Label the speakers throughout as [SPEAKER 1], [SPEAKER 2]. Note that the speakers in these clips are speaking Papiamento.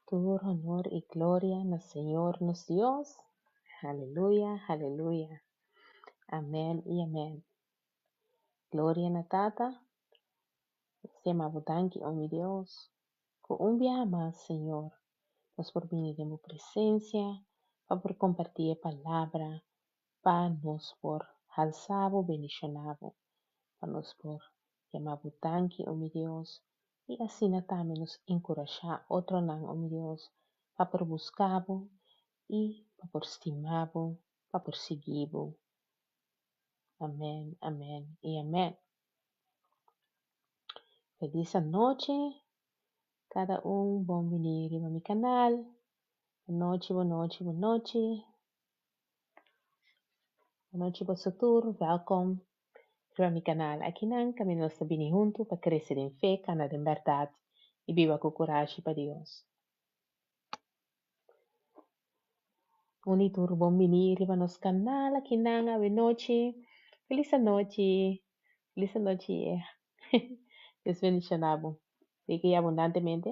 [SPEAKER 1] Tur honor y gloria na Señor nos Dios. Aleluya, aleluya. Amen y amen. Gloria na Tata. Nos ta yama bo danki, o mi Dios, cu un biaha mas, Señor, nos por bini den bo presencia pa por comparti e palabra, pa nos por halsa bo, bendiciona bo, pa nos por yama bo danki, o mi Dios, y asina tambe nos encurasha otronan, o mi Dios, pa por busca bo y pa por stima bo, pa por sigui bo. Amen, amen y amen. Feliz anochi, cada un bon bini riba mi canal. Bonochi, bonochi, bonochi. Bonochi boso tur, welkom riba mi canal. Akinan kaminda nos ta bini huntu pa crece den fe, cana den berdad y biba cu curashi pa Dios. Un y tur bon bini riba nos canal akinan awenochi. Feliz anochi. Feliz anochi yeah. Dios bendiciona bo rica y abundantemente.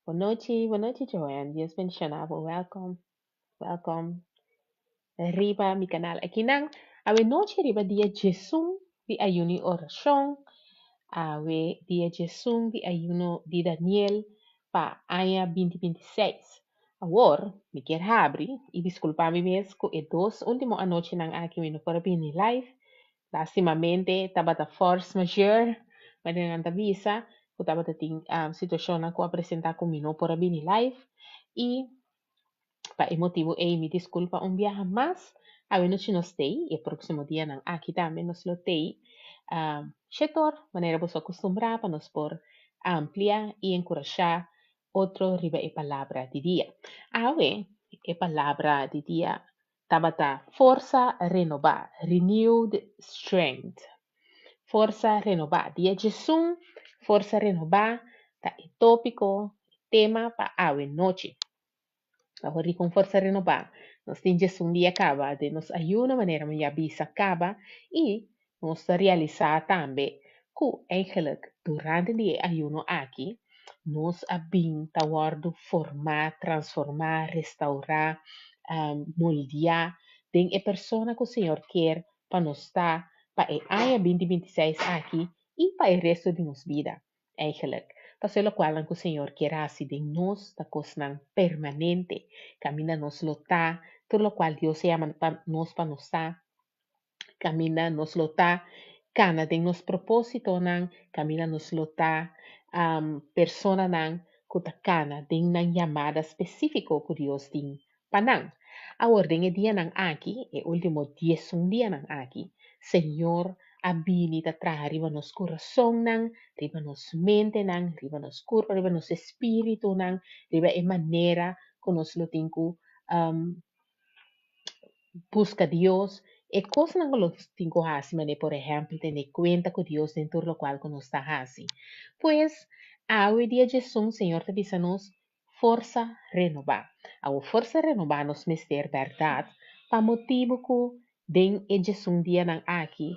[SPEAKER 1] Bonochi, bonochi Joanne. Dios bendiciona bo. Welcome. Welcome riba mi canal akinan. Awe nochi riba dia djesun di ayuno y oracion. Awe dia djesun di ayuno di Daniel pa aña binti binti seis. Awor mi kier habri y disculpa mi mes cu e dos ultimo anochinan aki mi no por a bini live. Lastimamente tabata force majeure, manera nan ta bisa, cu tabata tin situacionnan cu a presenta cu mi no por a bini live y Pa e motibu ei mi diskulpa un biaha mas. Awe nochi nos t'ei i e próksimo dianan aki tambe nos lo t'ei shetor manera boso a kustumbrá pa nos por amplia i enkurashá otro riba e palabra di dia. Awe e palabra di dia tabata forsa renobá, renewed strength. Forsa renobá. Dia djesun, forsa renobá ta e tópiko, e tema pa awe nochi. Awor dikon forsa renobá? Nos tin djesun dia kaba den nos ayuno manera mi ya bisa kaba i nos ta realisá tambe ku eigenlijk durante di e ayuno aki nos a bin ta wòrdu formá, transformá, restaurá, moldiá den e persona ku Señor kier pa nos ta pa e aña binti binti seis aki i pa e resto di nos bida. Eigenlijk, pasobra e lokualnan ku Señor kier hasi den nos ta kosnan permanente, kaminda nos lo ta, tur lokual Dios a yama pa nos pa nos ta, kaminda nos lo ta kana den nos propósitonan, kaminda nos lo ta personanan ku ta kana den nan yamada spesífiko ku Dios tin pa nan. Awor, den e dianan aki, e último diesun dianan aki, Señor a bini ta traha riba nos kurasonnan, riba nos mentenan, riba nos kurpa, riba nos espíritunan, riba e manera ku nos lo tin ku buska Dios, e kosnan ku nos tin ku hasi, manera por ehèmpel tene kuenta ku Dios den tur lokual ku nos ta hasi. Pues, awe dia djesun Señor ta bisa nos, Forsa renobá. Awor forsa renobá nos mester bèrdat pa motibu ku den e djesun dianan aki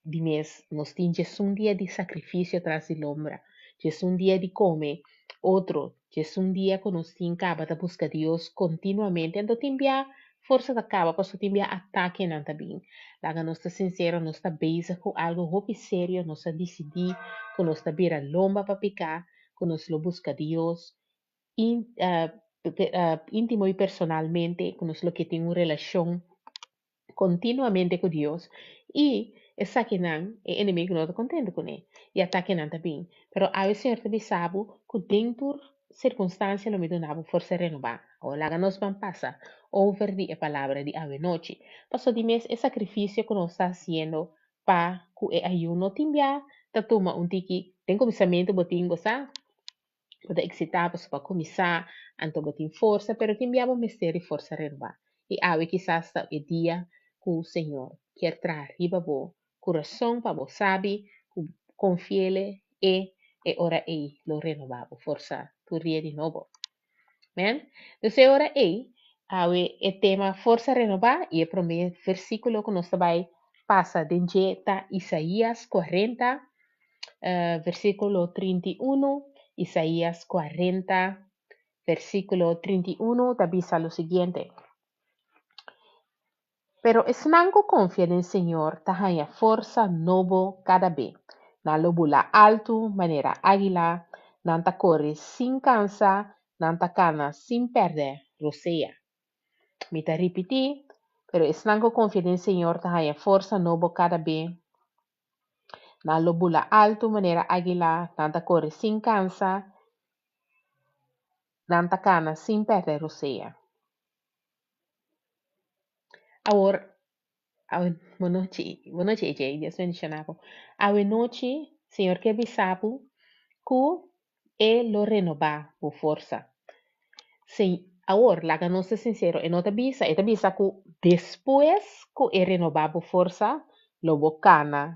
[SPEAKER 1] di mes nos tin djesun dia di sakrifisio tras di lombra, djesun dia di kome otro, djesun dia ku nos tin kaba ta buska Dios kontinuamente, anto tin bia forsa ta kaba pasobra tin bia atakenan ta bin. Laga nos ta sinsero, nos ta bezig ku algu hopi serio, nos a disidí ku nos ta bira lomba pa piká, ku nos lo buska Dios íntimo i personalmente, ku nos lo ke tin un relashon kontinuamente ku Dios i esakinan e enemigu no ta kontentu kuné i atakenan ta bin. Pero awe Señor ta bisa bo ku den tur sirkunstansia lo mi duna bo forsa renobá. Awor laga nos ban pasa over di e palabra di awe nochi. Pasobra di mes e sakrifisio ku nos ta hasiendo pa ku e ayuno tin bia ta tuma un tiki den kuminsamentu bo tin bo sa bo ta eksitá pasobra bo a kuminsá anto bo tin forsa pero tin bia bo mester di forsa renobá i awe kisas ta e dia ku Señor kier traha riba bo kurason pa bo sabi ku konfiele e e ora ei lo renobá bo forsa tur dia di nobo. Amen. Dus e ora ei, awe e tema Forsa Renobá i e promé versíkulo ku nos ta bai pasa den dje ta Isaías 40, versíkulo 31. Isaías 40, versíkulo 31 ta bisa lo siguiente. Pero esnan ku konfia den Señor ta haña forsa nobo kada be. Nan lo bula altu manera águila, nan ta kore sin kansa, nan ta kana sin pèrdè rosea. Mi ta ripití, Pero esnan ku konfia den Señor ta haña forsa nobo kada be. Nan lo bula altu manera águila, nan ta kore sin kansa, nan ta kana sin pèrdè rosea. Awor, awe, bon nochi, bon nochi AJ, Dios bendiciona bo. Awe nochi, Señor ke bisa bo ku E lo renobá bo forsa. Se, awor, laga nos ta sincero, e no ta bisa, e ta bisa ku despues ku e renobá bo forsa, lo bo kana,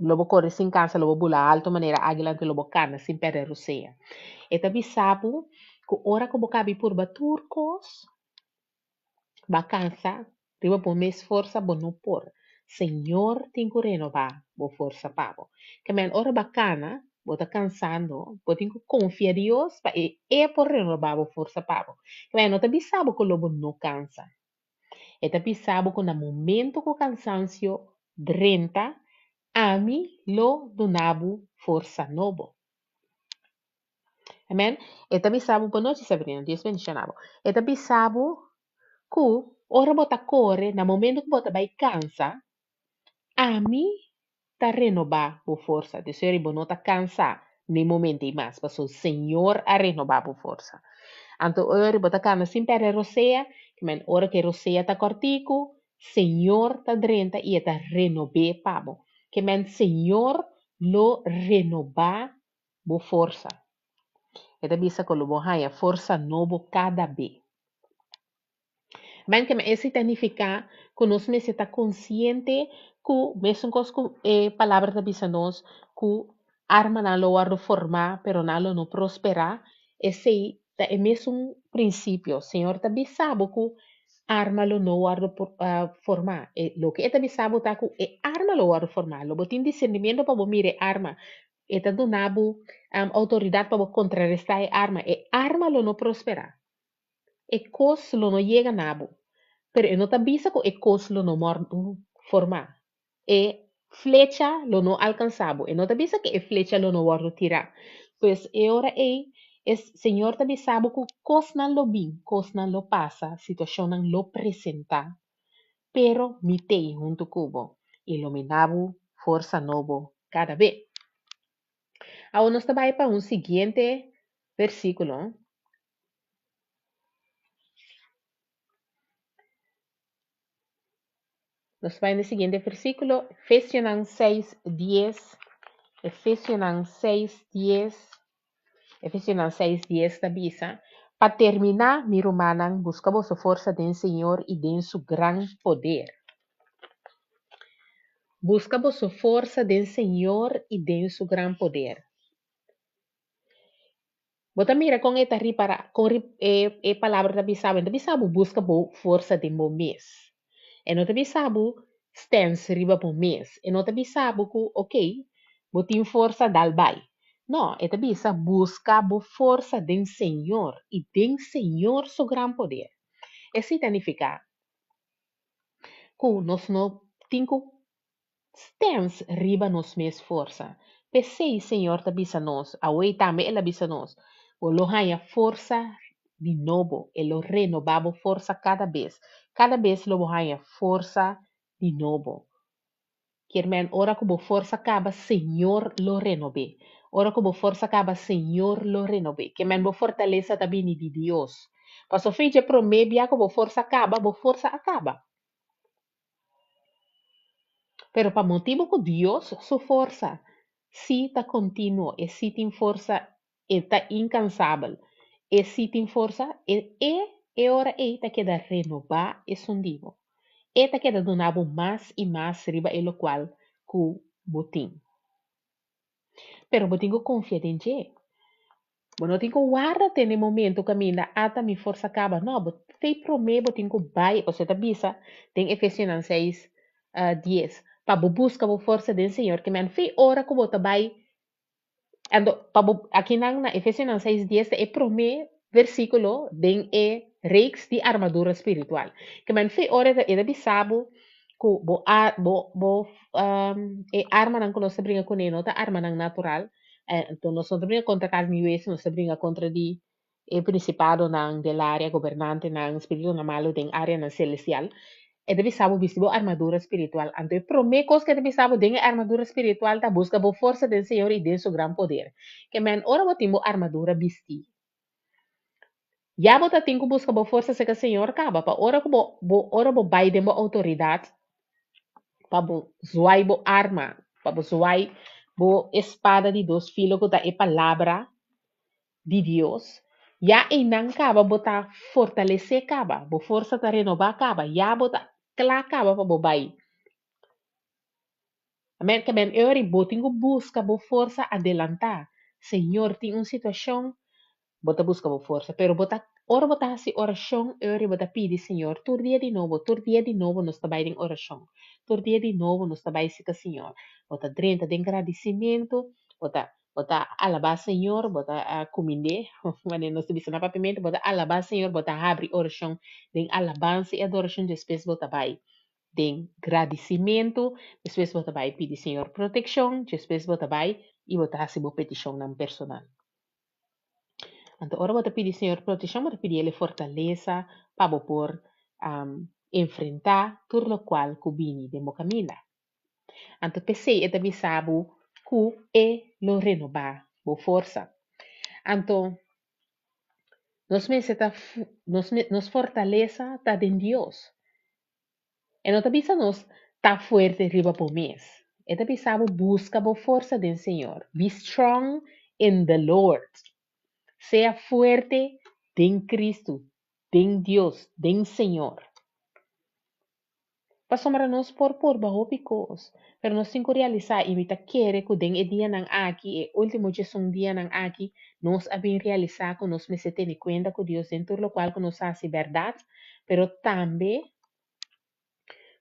[SPEAKER 1] lo bo kore sin kansa, lo bo bula alto manera águila, anto lo bo kana sin pèrdè rosea. E ta bisa bo ku ora ku bo kabi purba tur kos, Bo a kansa riba bo mes forsa bo no por. Señor tin ku renobá bo forsa pa bo. Ke men ora bo a kana, bo ta kansando, bo tin ku konfia Dios pa e E por renobá bo forsa pa bo. Ke men no ta bisa bo ku lo bo no kansa. E ta bisa bo ku na momento ku kansansio drenta, ami lo duna bo forsa nobo. Amen. E ta bisa bo, bonochi Sabrina, Dios bendiciona bo. E ta bisa bo cu ora bo ta core, na momento cu bo ta bay cansa, ami ta renoba bo forsa. Dios ori bo no ta cansa ni momento ey mas, pasobra Señor a renoba bo forsa. Anto ori bo ta cana sin perde rosea, amen, ora cu e rosea ta cortico, Señor ta drenta y e ta renobe pa bo. Ke men Señor lo renoba bo forsa. E ta bisa ku lo bo haña forsa nobo kada be. Men ke esei ta nifiká ku nos mester ta konsiente ku mesun kos ku e palabra ta bisa nos ku armanan lo wòrdu formá pero nan lo no prosperá, esei ta e mesun prinsipio. Señor ta bisa bo ku arma lo no wòrdu formá. E loke e ta bisa bo ta ku e arma lo wòrdu formá. Lo bo tin disernimiento pa bo mira e arma. E ta duna bo outoridat pa bo kontrarestá e arma. E arma lo no prosperá. E kos lo no yega na bo. Pero e no ta bisa ku e kos lo no wòrdu formá. E flecha lo no alkansá bo. E no ta bisa ku e flecha lo no wòrdu tirá. Pues e ora ei e Señor ta bisa bo ku kosnan lo bin, kosnan lo pasa, situashonnan lo presentá. Pero mi t'ei huntu ku bo i lo mi da bo forsa nobo kada be. Awor nos ta bai pa un siguiente versíkulo. Nos ta bai na e siguiente versíkulo, Efesionan seis dies, Efesionan seis dies. Efesionan seis dies ta bisa, Pa terminá, mi rumannan, buska boso forsa den Señor i den su gran poder. Buska boso forsa den Señor i den su gran poder. Bo ta mira kon e ta ripará, kon e e palabra ta bisa bo. E no ta bisa bo buska bo forsa den bo mes. E no ta bisa bo stens riba bo mes. E no ta bisa bo ku okey, bo tin forsa dal bai. No, e ta bisa buska bo forsa den Señor i den Señor su gran poder. Esei ta nifiká ku nos no tin ku stens riba nos mes forsa. P'esei Señor ta bisa nos, awei tambe El a bisa nos, Bo lo haña forsa di nobo, E lo renobá bo forsa kada bes. Kada bes lo bo haña forsa di nobo. Kier men, ora ku bo forsa kaba, Señor lo renob'é. Ora ku bo forsa kaba, Señor lo renob'é. Kier men, bo fortalesa ta bini di Dios. Pasobra fe dje promé bia ku bo forsa kaba, bo forsa a kaba. Pero pa motibu ku Dios su forsa sí ta kontinuo, e sí tin forsa, e ta inkansabel, e sí tin forsa, e e e ora ei ta keda renobá esun di bo. E ta keda duna bo mas i mas riba e lokual ku bo tin. Pero bo tin ku konfia den dje. Bo no tin ku warda te na e momento kaminda ata mi forsa kaba. No, bo te promé bo tin ku bai, pasobra e ta bisa den Efesionan seis, dies, Pa bo buska bo forsa den Señor ke men fi ora ku bo ta bai Anto pa bo akinan na Efesionan 6:10 ta e promé versíkulo den e reeks di armadura spiritual. Ke men fi ora e ta bisa bo ku bo bo bo e armanan ku nos ta bringa kuné no ta armanan natural, anto nos no ta bringa kontra karni i wesu, nos ta bringa kontra di e principadonan del area, gobernantenan, spiritunan malu den areanan celestial. E ta bisa bo bisti bo armadura spiritual. Anto e prome cos cu e ta bisa bo den e armadura spiritual ta busca bo forsa den Señor y den Su gran poder. Ke men ora bo tin bo armadura bisti, ya bo ta tin cu busca bo forsa cerca Señor caba pa ora cu bo bo ora bo bay den bo autoridad pa bo zwaai bo arma, pa bo zwaai bo espada di dos filo cu ta e palabra di Dios, ya einan kaba bo ta fortalesé kaba, bo forsa ta renobá kaba, ya bo ta kla kaba pa bo bai. Amen. Ke men e bo tin ku buska bo forsa adelantá. Señor, tin un situashon, bo ta buska bo forsa, pero bo ta ora bo ta hasi orashon, e bo ta pidi Señor, tur dia di nobo, tur dia di nobo nos ta bai den orashon. Tur dia di nobo nos ta bai serka Señor. Bo ta drenta den gradisimentu, bo ta alabá Señor, bo ta kumind'é, wanneer nos ta bisa na papiamentu, bo ta alabá Señor, bo ta habri orashon den alabansa i adorashon, despues bo ta bai den gradisimentu, despues bo ta bai pidi Señor protekshon, despues bo ta bai i bo ta hasi bo petishonnan personal. Anto ora bo ta pidi Señor protekshon, bo ta pidi El e fortalesa pa bo por enfrentá tur lokual ku bini den bo kaminda. Anto p'esei e ta bisa bo ku e lo renobá bo forsa. Anto nos mester ta nos nos fortalesa ta den Dios. E no ta bisa nos ta fuerte riba bo mes. E ta bisa bo buska bo forsa den Señor. Be strong in the Lord. Sea fuerte den Cristo, den Dios, den Señor. Pasobra nos por purba hopi kos, pero nos tin ku realisá i mi ta kere ku den e dianan aki, e último djesun dianan aki, nos a bin realisá ku nos mester tene kuenta ku Dios den tur lokual ku nos hasi bèrdat, pero tambe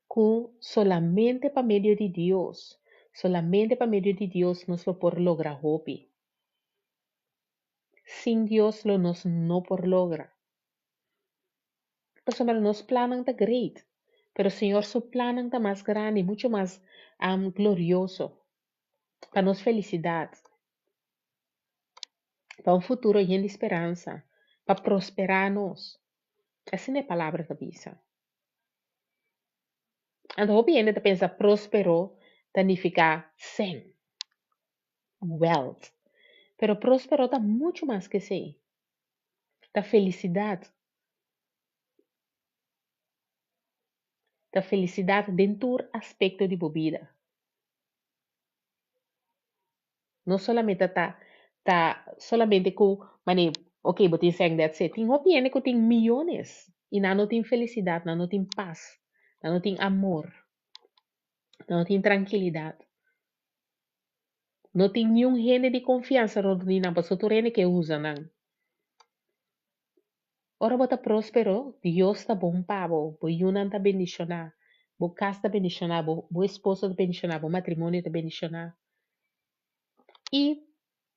[SPEAKER 1] ku solamente pa medio di Dios, solamente pa medio di Dios nos lo por logra hopi. Sin Dios lo nos no por logra. Pasobra nos plannan ta great, pero Señor su plannan ta mas grandi, mucho mas glorioso pa nos felicidad, pa un futuro yen di speransa, pa prosperá nos. Asina e palabra ta bisa. Anto hopi hende ta pensa próspero ta nifiká sèn, wealth. Pero próspero ta muchu mas ku esei. Ta felisidat. Ta felisidat den tur aspekto di bo bida. No solamente ta ta solamente ku manera ok bo tin sèn that's it. Tin hopi hende ku tin miyones i nan no tin felisidat, nan no tin pas, nan no tin amor, nan no tin trankilidat. No tin niun hende di konfiansa rònt di nan pasobra tur hende ke usa nan. Ora bo ta próspero, Dios ta bon pa bo, bo yunan ta bendishoná, bo kas ta bendishoná, bo bo esposo ta bendishoná, bo matrimonio ta bendishoná i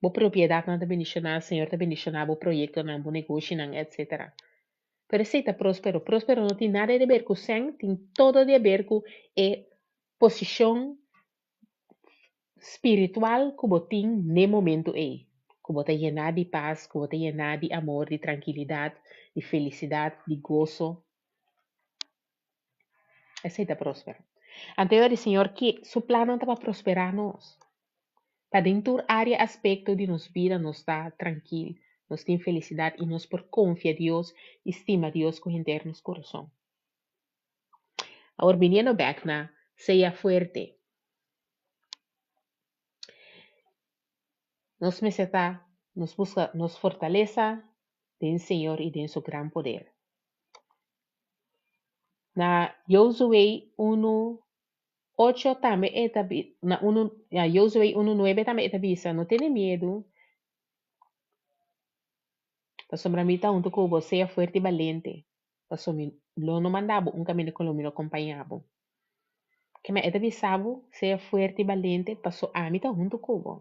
[SPEAKER 1] bo propiedatnan ta bendishoná, Señor ta bendishoná bo proyektonan, bo negoshinan, etcetera. Pero esei ta próspero. Próspero no tin nada di ber ku sèn, tin todo di aber ku e posishon spiritual ku bo tin n'e momentu ei, ku bo ta yená di pas, ku bo ta yená di amor, di trankilidat, di felisidat, di goso. Esei ta próspero. Anto e ora di Señor ke su plannan ta pa prosperá nos, pa den tur área, aspekto di nos bida nos ta trankil, nos tin felisidat i nos por konfia Dios i stima Dios ku henter nos kurason. Awor biniendo bek na sea fuerte. Nos mester ta nos buska nos fortalesa den Señor i den su gran poder. Na Josué unu ocho tambe e ta na unu ya Josué unu nuebe tambe e ta bisa no tene miedu pasobra mi ta huntu ku bo sea fuerte i balente. Pasobra mi lo no manda bo un kaminda ku lo mi no kompañá bo. Ke men e ta bisa bo, sea fuerte i balente, paso ami ta huntu ku bo.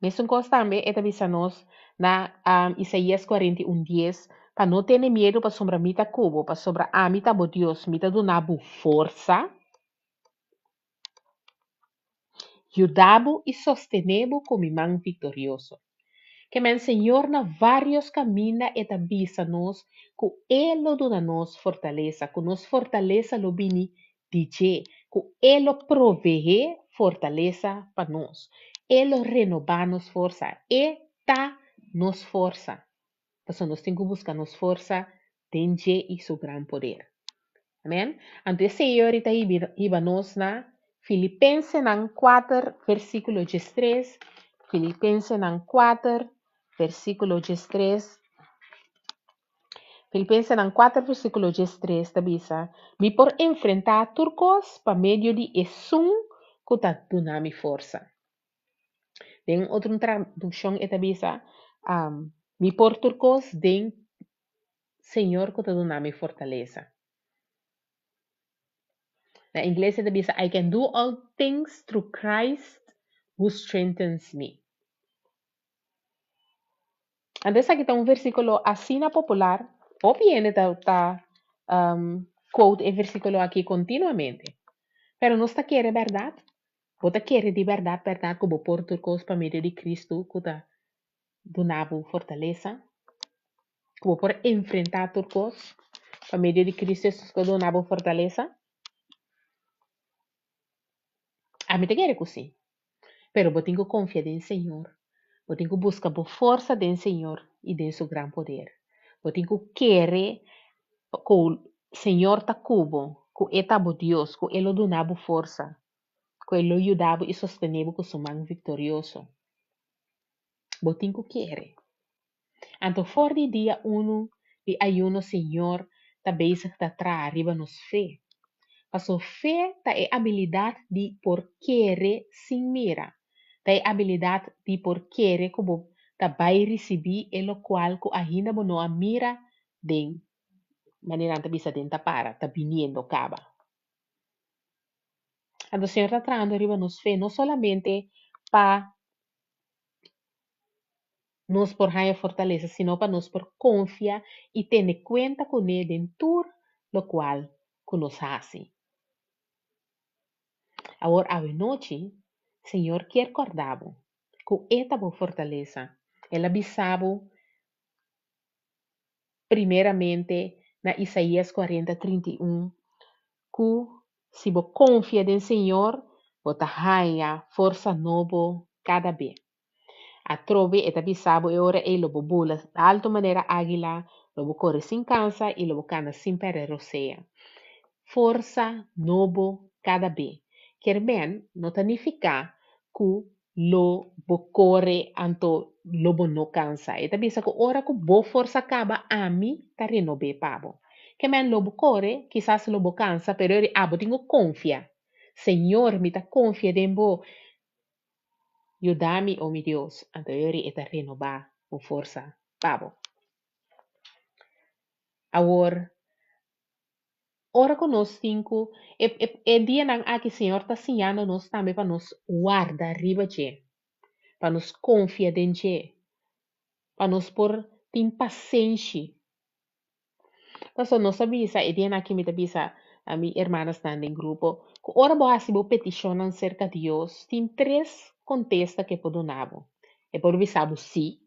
[SPEAKER 1] Mesun kos tambe e ta bisa nos na Isaías 41 dies, pa no tene miedu pasobra mi ta ku bo, pasobra ami ta bo Dios, mi ta duna bo forsa, yuda bo i sostené bo ku mi man viktorioso. Ke men Señor na vários kaminda e ta bisa nos ku e lo duna nos fortalesa, ku nos fortalesa lo bini di dje, ku e lo proveé fortalesa pa nos. E lo renobá nos forsa. E ta nos forsa. Pasobra nos tin ku buska nos forsa den dje i su gran poder. Amen. Anto esei ahorita hiba nos na Filipensenan kuater versíkulo diestres, Filipensenan kuater versíkulo diestres. Filipensenan kuater versíkulo diestres ta bisa, Mi por enfrentá tur kos pa medio di esun ku ta duna mi forsa. Den un otro tradukshon e ta bisa, Mi por tur kos den Señor ku ta duna mi fortalesa. Na ingles e ta bisa, I can do all things through Christ who strengthens me. Anto esaki ta un versíkulo asina popular, hopi hende ta ta quote e versíkulo aki kontinuamente. Pero nos ta kere bèrdat? Bo ta kere di bèrdat bèrdat ku bo por tur kos pa medio di Kristu ku ta duna bo fortalesa? Ku bo por enfrentá tur kos pa medio di Kristu Hesus ku a duna bo fortalesa? Ami ta kere ku sí. Pero bo tin ku konfia den Señor. Bo tin ku buska bo forsa den Señor i den su gran poder. Bo tin ku kere ku Señor ta ku bo, ku e ta bo Dios, ku e lo duna bo forsa, ku e lo yuda bo i sostené bo ku su man viktorioso. Bo tin ku kere. Anto for di dia unu di ayuno Señor ta bezig ta traha riba nos fe. Paso fe ta e abilidat di por kere sin mira. Ta e abilidat di por kere ku bo ta bai risibí e lokual ku ainda bo no a mira den, manera nan ta bisa den ta para, ta biniendo kaba. Anto Señor ta trahando riba nos fe no solamente pa nos por haña fortalesa, sino pa nos por konfia i tene kuenta kuné den tur lokual ku nos hasi. Awor awenochi, Señor kier kòrda bo ku E ta bo fortalesa. El a bisa bo primeramente na Isaías kuarenta 31 ku si bo konfia den Señor, bo ta haña forsa nobo kada be. Atrobe e ta bisa bo e ora ei lo bo bula alto manera águila, lo bo kore sin kansa i lo bo kana sin pèrdè rosea. Forsa nobo kada be. Kier men no ta nifiká ku lo bo kore anto lo bo no kansa. E ta bisa ku ora ku bo forsa kaba ami ta renob'é pa bo. Kier men lo bo kore, kisas lo bo kansa, pero e ora ei abo tin ku konfia. Señor, mi ta konfia den bo. Yuda mi, o mi Dios, anto e ora e ta renobá un forsa pa bo. Awor, ora ku nos tin ku e, e, e dianan aki Señor ta siñando nos tambe pa nos warda riba dje, pa nos konfia den dje, pa nos por tin pasenshi. Pasobra nos a bisa, e dianan aki mi ta bisa a mi hermanasnan den grupo, ku ora bo hasi bo petishonnan serka Dios, tin tres kontesta ku e por duna bo. E por bisa bo sí,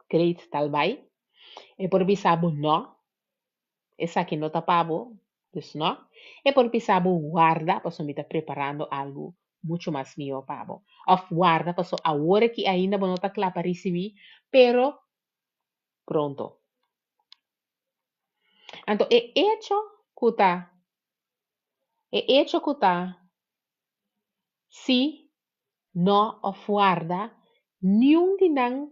[SPEAKER 1] great, tal bai. E por bisa bo nò, esaki no ta pa bo, dus nò. E por bisa bo warda, pasobra mi ta preparando algu muchu mas mihó pa bo. Òf warda, pasobra awor aki ainda bo no ta kla pa risibí, pero pronto. Anto e echo ku ta e echo ku ta sí, no òf warda, niun di nan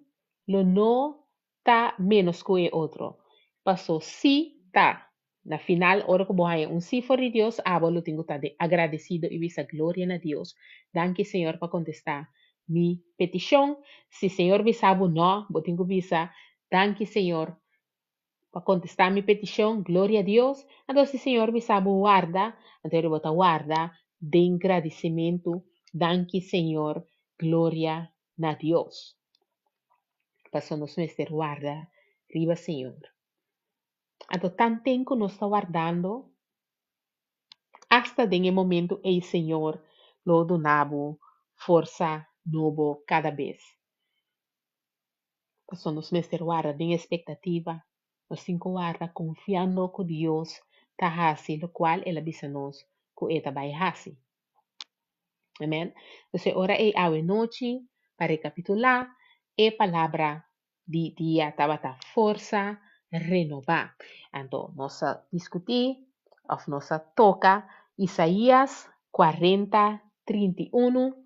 [SPEAKER 1] lo no ta ménos ku e otro. Pasó sí ta. Na final, ora ku bo haña un sí for di Dios, abo lo tin ku ta de agradesido i bisa gloria na Dios. Danki Señor pa kontestá mi petishon. Si Señor bisa bo no, bo tin ku bisa, Danki Señor. Pa kontestá mi petishon, gloria a Dios. Anto si Señor bisa bo warda, anto bo ta warda den gradisimentu, danki Señor, gloria na Dios. Paso nos mester warda riba Señor. Anto tanten ku nos ta wardando, asta den e momento ei Señor lo duna bo forsa nobo kada bes. Pasobra nos mester warda den espektativa, nos tin ku warda konfiando ku Dios ta hasi lokual el a bisa nos ku e ta bai hasi. Amen. Pues e ora ei awe nochi, pa rekapitulá, e palabra di dia tabata forsa renobá. Anto nos a diskutí òf nos a toka Isaías 40, 31,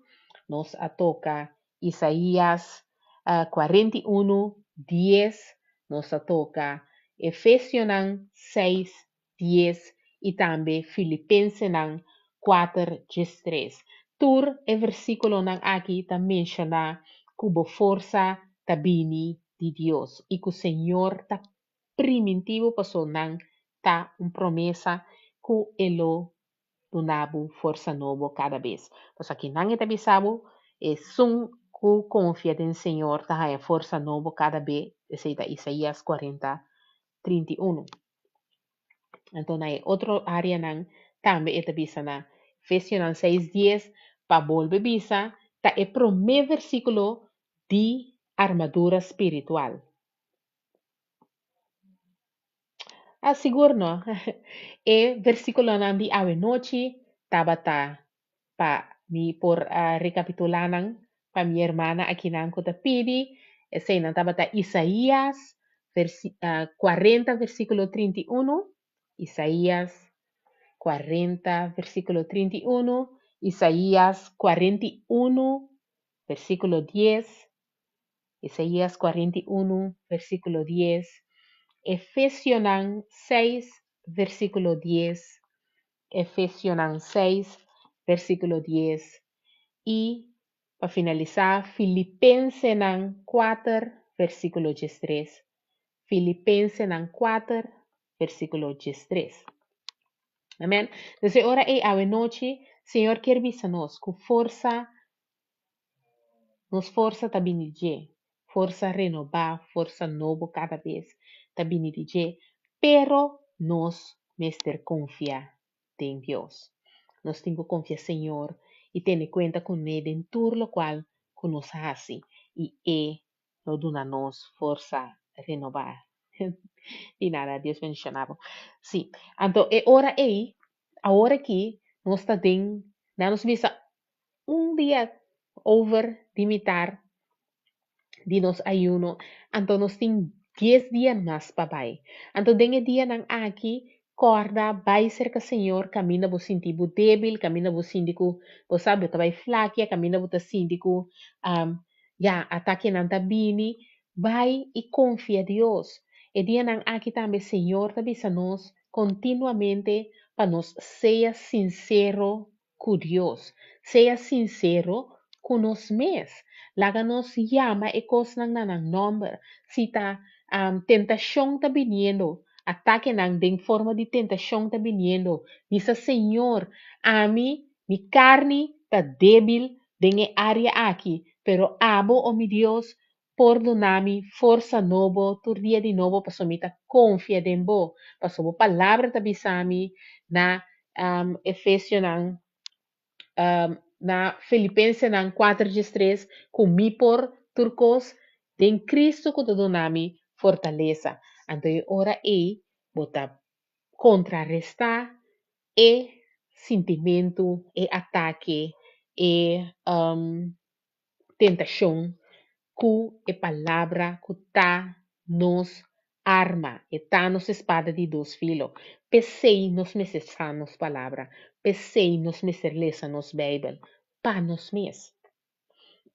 [SPEAKER 1] nos a toka Isaías 41, 10, nos a toka Efesionan 6, 10 i tambe Filipensenan 4, 13. Tur e versíkulonan aki ta menshoná ku bo forsa ta bini di Dios i ku Señor ta primintí bo pasobra nan ta un promesa ku e lo duna bo forsa nobo kada bes. Pasobra kinan e ta bisa bo, esun ku konfia den Señor ta haña forsa nobo kada be, esei ta Isaías 40, 31. Anto na e otro áreanan tambe e ta bisa na Efesionan 6, 10, pa bolbe bisa, ta e promé versíkulo di armadura spiritual. Ah, sigur no. E versíkulonan di awe nochi tabata pa mi por a rekapitulá nan pa mi hermana akinan ku ta pidi. Eseinan tabata Isaías 40 versíkulo 31, Isaías 40 versíkulo 31, Isaías 41 versíkulo 10, Isaías 41, versíkulo 10, Efesionan 6, versíkulo 10, Efesionan 6, versíkulo 10, i pa finalisá, Filipensenan 4, versíkulo 13. Filipensenan 4, versíkulo 13. Amèn. Dus e ora ei awe nochi, Señor kier bisa nos ku forsa Nos forsa ta bini di dje, forsa renobá, forsa nobo kada bes ta bini di dje, pero nos mester konfia den Dios. Nos tin ku konfia Señor i tene kuenta kuné den tur lokual ku nos hasi i E lo duna nos forsa renobá. Di nada, Dios bendiciona bo. Sí, anto e ora ei, awor aki nos ta den, nan nos bisa un dia over di mitar di nos ayuno, anto nos tin 10 dia mas pa bai. Anto den e dianan aki, kòrda bai serka Señor kaminda bo sinti bo débil, kaminda bo sinti ku bo sa bo ta bai flakia, kaminda bo ta sinti ku ya atakenan ta bini, bai i konfia Dios. E dianan aki tambe Señor ta bisa nos kontinuamente pa nos sea sinsero ku Dios. Sea sinsero ku nos mes. Laga nos yama e kosnan na nan nòmber. Si ta tentashon ta biniendo, atakenan den forma di tentashon ta biniendo, bisa Señor, ami, mi karni ta débil den e área aki, pero abo, o mi Dios, por duna mi forsa nobo tur dia di nobo pasobra mi ta konfia den bo, pasobra bo palabra ta bisa mi na Efesionan, na Filipensenan 4:13 ku mi por tur kos den Kristu ku ta duna mi fortalesa. Anto e ora ei bo ta kontrarestá e sintimentu, e atake, e tentashon ku e palabra ku ta nos arma, e ta nos espada di dos filo. P'esei nos mester sa nos palabra, p'esei nos mester lesa nos Beibel, pa nos mes.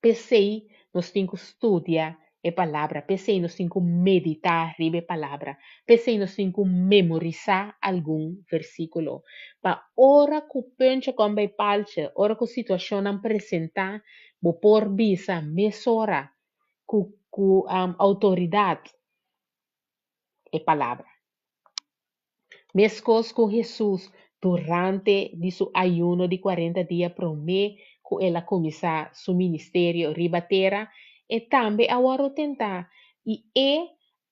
[SPEAKER 1] P'esei nos tin ku studia e palabra, p'esei nos tin ku meditá riba e palabra, p'esei nos tin ku memorisá algun versíkulo. Pa ora ku punche kon bai palche, ora ku situashonnan presentá, bo por bisa mesora ku ku outoridat. e palabra. Meskos ku Hesus durante di su ayuno di 40 dia promé ku el a kuminsá su ministerio riba tera, e tambe a wòrdu tentá i e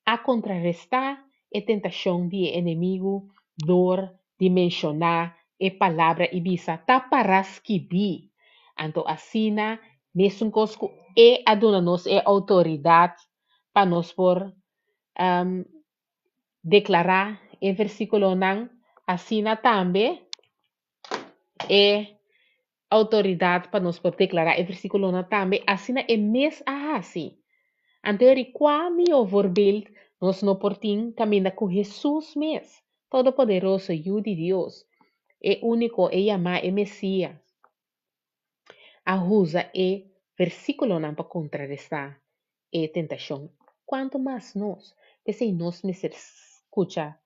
[SPEAKER 1] a kontrarestá e tentashon di e enemigu dor di menshoná e palabra i bisa, Ta pará skibí. Anto asina, mesun kos ku e a duna nos e outoridat pa nos por deklará e versíkulonan, asina tambe e outoridat pa nos por deklará e versíkulonan tambe, asina e mes a hasi. Anto eri kua mihó voorbeeld nos no por tin kaminda ku Hesus mes, Todopoderoso, Yu di Dios, e úniko, e yamá e Mesías, a usa e versíkulonan pa kontrarestá e tentashon, kuantu mas nos? P'esei nos mester skucha,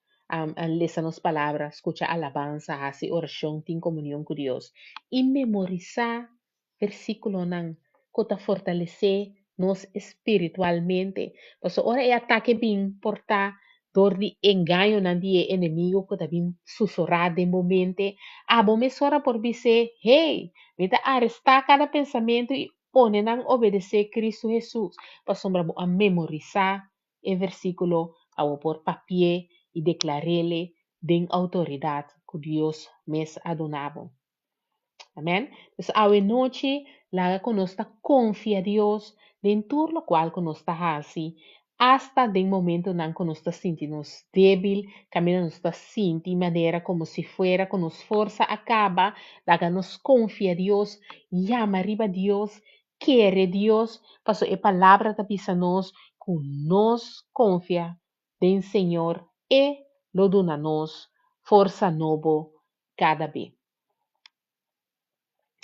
[SPEAKER 1] lesa nos palabra, skucha alabansa, hasi orashon, tin komunion ku Dios i memorisá versíkulonan ku ta fortalesé nos spiritualmente. Pasobra ora e atake bin por ta dor di engañonan di e enemigu ku ta bin susurá den bo mente, abo mesora por bis'é, Hey, mi ta arestá kada pensamentu i Pone nan obedesé Kristu Hesus, pasobra bo a memorisá e versíkulo pa bo por papi'é i deklar'é den outoridat ku Dios mes a duna bo. Amèn. Pues awe nochi laga ku nos ta konfia Dios den tur lokual ku nos ta hasi, asta den momentonan ku nos ta sinti nos débil, kaminda nos ta sinti manera komo si fuera ku nos forsa a kaba, laga nos konfia Dios, yama riba Dios, kere Dios, pasobra e Palabra ta bisa nos ku nos konfia den Señor, E lo duna nos forsa nobo kada be.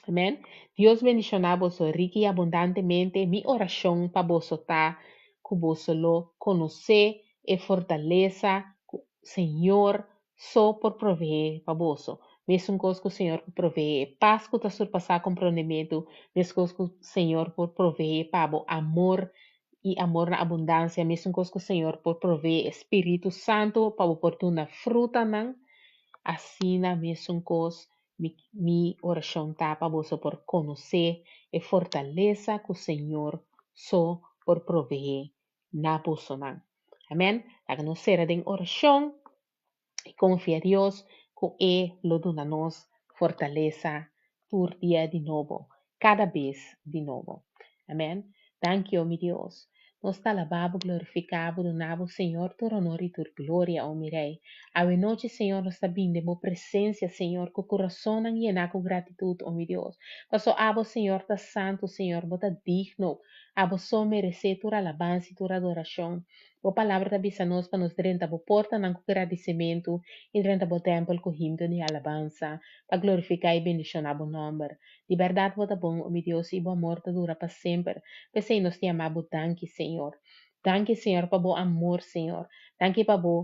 [SPEAKER 1] Amen. Dios bendiciona boso riki y abundantemente. Mi oracion pa boso ta cu boso lo conoce e fortaleza cu Señor so por provee pa boso. Mesun cos cu Señor por provee e paz cu ta surpasa comprondemento, mescos cu Señor por provee pa bo amor y amor na abundancia, mesun cos cu Señor por provee e Spiritu Santo pa bo por duna frutanan, asina mesun cos Mi mi orashon ta pa boso por konosé e fortalesa ku Señor so por proveé na bosonan. Amèn. Laga nos sera den orashon i konfia Dios ku E lo duna nos fortalesa tur dia di nobo, kada bes di nobo. Amèn. Danki, o mi Dios. Nos ta alabá bo, glorifiká bo, duna bo, Señor, tur honor i tur gloria, o mi Rei. Awe nochi, Señor, nos ta bin den bo presensia, Señor, ku kurasonnan yená ku gratitut, o mi Dios. Paso abo, Señor, ta santu, Señor, bo ta digno. Abo so meresé tur alabansa i tur adorashon. Bo Palabra ta bisa nos pa nos drenta bo portanan ku gradisimentu i drenta bo tèmpel ku himno di alabansa, pa glorifiká i bendishoná bo nòmber. Di bèrdat bo ta bon, o mi Dios, i bo amor ta dura pa semper. P'esei nos ta yama bo danki, Señor. Danki, Señor, pa bo amor, Señor. Danki pa bo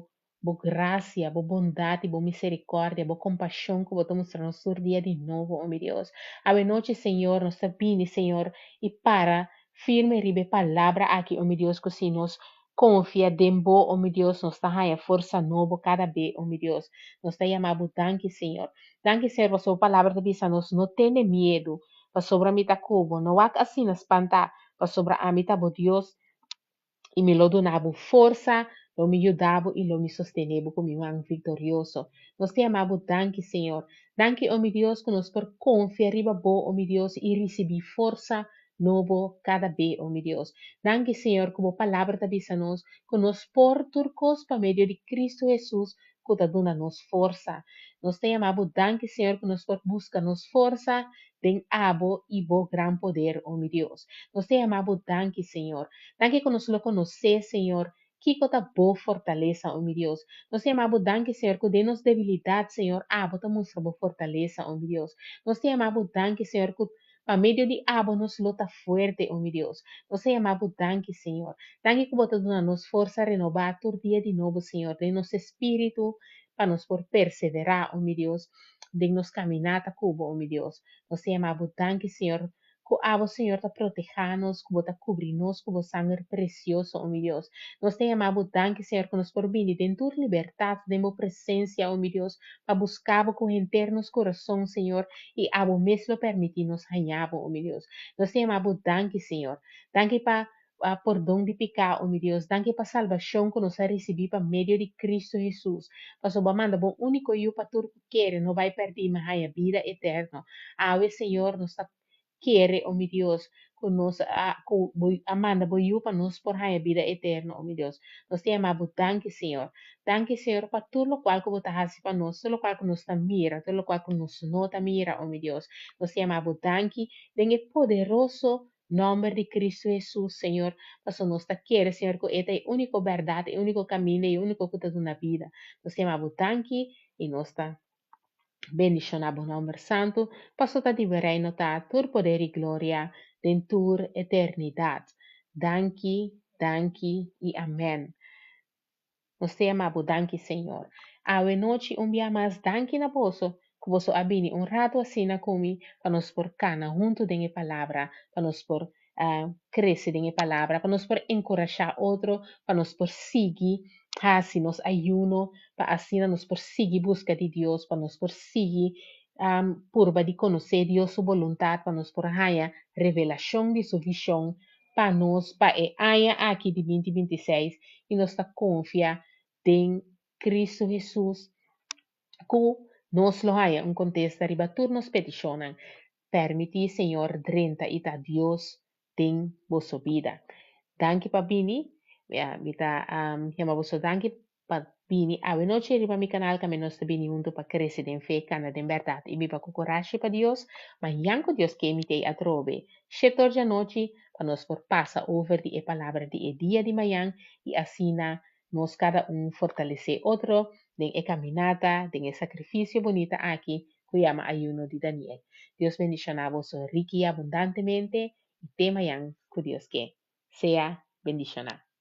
[SPEAKER 1] bo grasia, bo bondat i bo miserikòrdia, bo kompashon ku bo ta mustra nos tur dia di nobo, o mi Dios. Awe nochi, Señor, nos ta bini, Señor, i para firme riba e palabra aki, o mi Dios, ku si nos konfia den bo, o mi Dios, nos ta haña forsa nobo kada be, o mi Dios. Nos ta yama bo danki, Señor. Danki, Señor, pasobra bo palabra ta bisa nos, No tene miedu, pasobra mi ta ku bo. No wak asina spantá, pasobra ami ta bo Dios, i mi lo duna bo forsa, lo mi yuda bo i lo mi sostené bo ku mi man viktorioso. Nos ta yama bo danki, Señor. Danki, o mi Dios, ku nos por konfia riba bo, o mi Dios, i risibí forsa nobo kada be, o mi Dios. Danki, Señor, ku bo Palabra ta bisa nos ku nos por tur kos pa medio di Kristu Hesus ku ta duna nos forsa. Nos ta yama bo danki, Señor, ku nos por buska nos forsa den abo i bo gran poder, o mi Dios. Nos ta yama bo danki, Señor. Danki ku nos lo konosé, Señor, kiko ta bo fortalesa, o mi Dios. Nos ta yama bo danki, Señor, ku den nos debilidat, Señor, abo ta mustra bo fortalesa, o mi Dios. Nos ta yama bo danki, Señor, ku Pa medio di abo nos lo ta fuerte, o mi Dios. Nos ta yama bo danki, Señor. Danki ku bo ta duna nos forsa renobá tur dia di nobo, Señor, den nos espíritu, pa nos por perseverá, o mi Dios, den nos kaminata ku bo, o mi Dios. Nos ta yama bo danki, Señor, ku Ku abo, Señor, ta protehá nos, ku bo ta kubri nos ku bo sanger presioso, o mi Dios. Nos ta yama bo danki, Señor, ku nos por bini den tur libertat den bo presensia, o mi Dios, pa buska bo ku henter nos kurason, Señor, i abo mes lo permití nos haña bo, o mi Dios. Nos ta yama bo danki, Señor. Danki pa pordon di piká, o mi Dios. Danki pa salbashon ku nos a risibí pa medio di Kristu Hesus. Pasobra bo a manda bo úniko Yu pa tur ku kere no bai pèrdí, ma haña bida eterno. Awe, Señor, nos ta kere, o mi Dios, ku nos a, ku bo a manda bo Yu pa nos por haña bida eterno, o mi Dios. Nos ta yama bo danki, Señor. Danki, Señor, pa tur lokual ku bo ta hasi pa nos, tur lokual ku nos ta mira, tur lokual ku nos no ta mira, o mi Dios. Nos ta yama bo danki den e poderoso Nòmber di Kristu Hesus, Señor, pasobra nos ta kere, Señor, ku E ta e úniko bèrdat, e úniko kaminda i e úniko ku ta duna bida. Nos ta yama Bo danki i nos ta bendishoná Bo nòmber santu, pasobra ta di Bo Reino ta tur poder i gloria den tur eternidat. Danki, danki i amèn. Nos ta yama bo danki Señor. Awe nochi un bia mas danki na boso ku boso a bini un ratu asina ku mi pa nos por kana huntu den e palabra, pa nos por krese den e palabra, pa nos por enkurashá otro, pa nos por sigui hasi nos ayuno, pa asina nos por sigui buska di Dios, pa nos por sigui purba di konosé Dios su boluntat, pa nos por haña revelashon di su vishon pa nos pa e aña aki di binti 26 i nos ta konfia den Kristu Hesus ku nos lo haña un kontesta riba tur nos petishonnan. Permití Señor drenta i ta Dios den boso bida. Danki pa bini. Mi ta yama boso danki pa bini awe nochi riba mi kanal kaminda nos ta bini huntu pa krese den fe, kana den bèrdat i biba ku kurashi pa Dios. Mañan ku Dios ke mi t'ei atrobe shetor djanochi pa nos por pasa over di e palabra di e dia di mañan i asina nos kada un fortalesé otro den e kaminata, den e sakrifisio bunita aki ku yama Ayuno di Daniel. Dios bendishoná boso riki i abundantemente i te mañan ku Dios ke. Sea bendishoná.